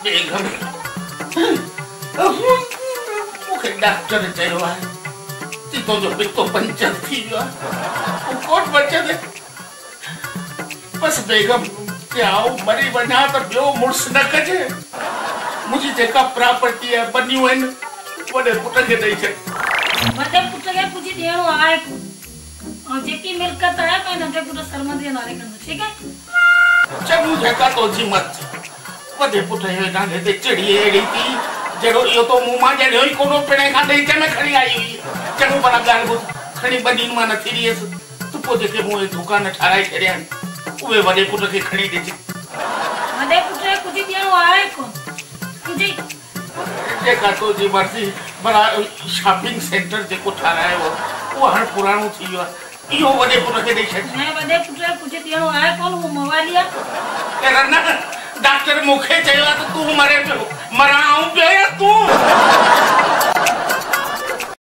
بيگم، مون کي ڊاڪٽر چيو آهي ته تنهنجو پتو پنچر ٿي ويو آهي، تون ڪونه بچندين. بس بيگم، جي آئون مري وڃان ته ٻيو مڙس نه ڪجي. منهنجي جيڪا پراپرٽي ۽ ٻنيون آهن، وڏي پٽ کي ڏئي ڇڏ. وڏي پٽ کي ڪجهه ڏيڻو آهي ڪونه. ۽ جيڪي ملڪيت آهي، پنهنجي ننڍي پٽ سرمد جي نالي ڪندس، ٺيڪ آهي؟ چڱو، جيڪا تنهنجي مرضي. وڏي پٽ جي نالي تي چڙي اهڙي ٿي، جهڙو اهو تو مون مان ڄڻيو ئي ڪونه هو، پڻهين کان ڏيچ ۾ کڻي آئي هئي. چڱو ڀلا ڳالهه ٻڌ، کڻي ٻنين مان نٿي ڏينس، ته پوء جيڪي مون اهي دڪان ٺاهرائي ڇڏيا آهن، اهي وڏي پٽ کي کڻي ڏج. وڏي پٽ کي ڪجهه ڏيڻو آهي ڪونه، سمجهئي؟ جيڪا تنهنجي مرضي، ڀلا شاپنگ سينٽر جيڪو ٺاهرايو هو، اهو هاڻ پراڻو ٿي ويو آهي، اهو وڏي پٽ کي ڏئي ڇڏ. نه، وڏي پٽ کي ڪجهه ڏيڻو آهي ڪونه، هو موالي آهي. اي رنا، ڊاڪٽر مون کي چيو آهي ته تون مرين پيو، مران